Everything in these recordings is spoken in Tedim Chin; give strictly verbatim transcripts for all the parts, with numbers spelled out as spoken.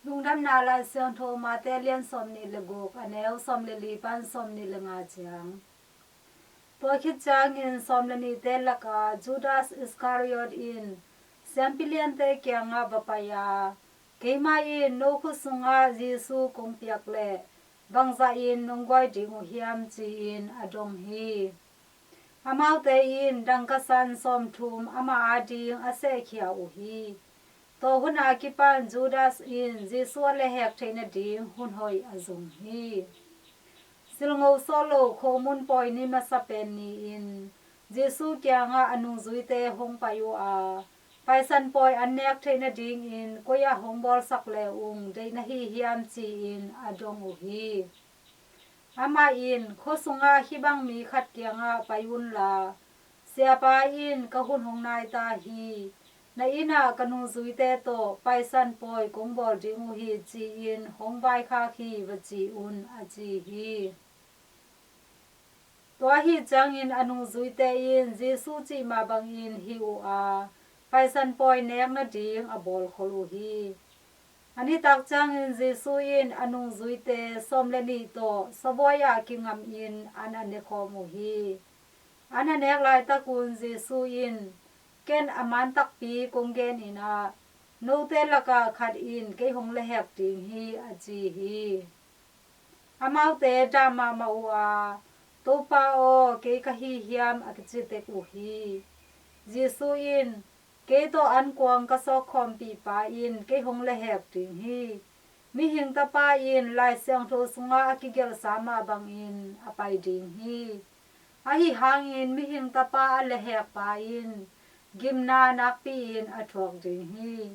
Lungdamna Lai Siangtho Mate lian sawmnih le guk, a neu sawm le li pan sawmnih le nga ciang. Tua khit ciangin sawm le nihte lakah Judas Iskariot in siampi liante kiangah va pai a, "Keimah in no khut sungah Jesu kong piak leh bangzah in nong guai ding uh hiam?" ci-in a dong hi. Amaute in dangkasan sawmthum amah ading a sehkhia uh hi. Tua hun a kipan Judas in Jesu a lehhek theih nading hun hoih a zong hi. Silngo sawh lo khomun pawi ni masa pen ni-in Jesu kiangah a nungzuite hong pai uh a, Paisan pawi an nek theih nadingin koi-ah hong bawlsak le ung deih na hi hiam? ci-in a dong uh hi. Amah in, "Khua sungah hih bang mi khat kiangah pai unla, 'Siapa in ka hun hong nai ta hi. Na innah ka nungzuite tawh Paisan pawi kong bawl ding uh hi,' ci-in hong vaikhak hi," va ci un, a ci hi. Tua ahi ciangin a nungzuite in Jesu cih mah bangin hih uh a, Paisan pawi nek nading a bawlkhol uh hi. A nitak ciangin Jesu in a nungzuite sawm le nih tawh sabuai-ah kingamin an a nekhawm uh hi. An a nek laitakun Jesu in, "Ken a man takpi kong genin ah, note lakah khat in kei hong lehhek ding hi," a ci hi. Amaute dah mahmah uh a, "Topa aw, kei ka hi hiam?" a kici tek uh hi. Jesu in, "Kei tawh ankuang ka sawkkhawmpihpa in kei hong lehhek ding hi. Mihing Tapa in Lai Siangtho sungah a kigelhsa mah bangin a pai ding hi. Ahi hangin Mihing Tapa a lehhekpa in gimna nakpi-in a thuak ding hi.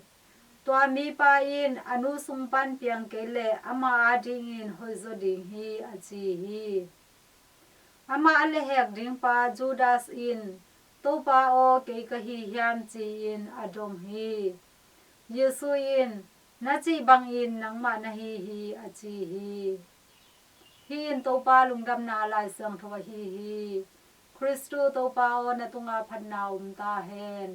Tua mipa in a nu sung pan piang kei leh amah adingin hoihzaw ding hi," a ci hi. Amah a lehhek dingpa Judas in, "Topa aw, kei ka hi hiam?" ci-in a dong hi. Jesu in, "Na cih bangin nangmah na hi hi," a ci hi. Hih in Topa Lungdamna Lai Siangtho ahi hi. Khristu Topa aw, na tungah phatna om ta hen.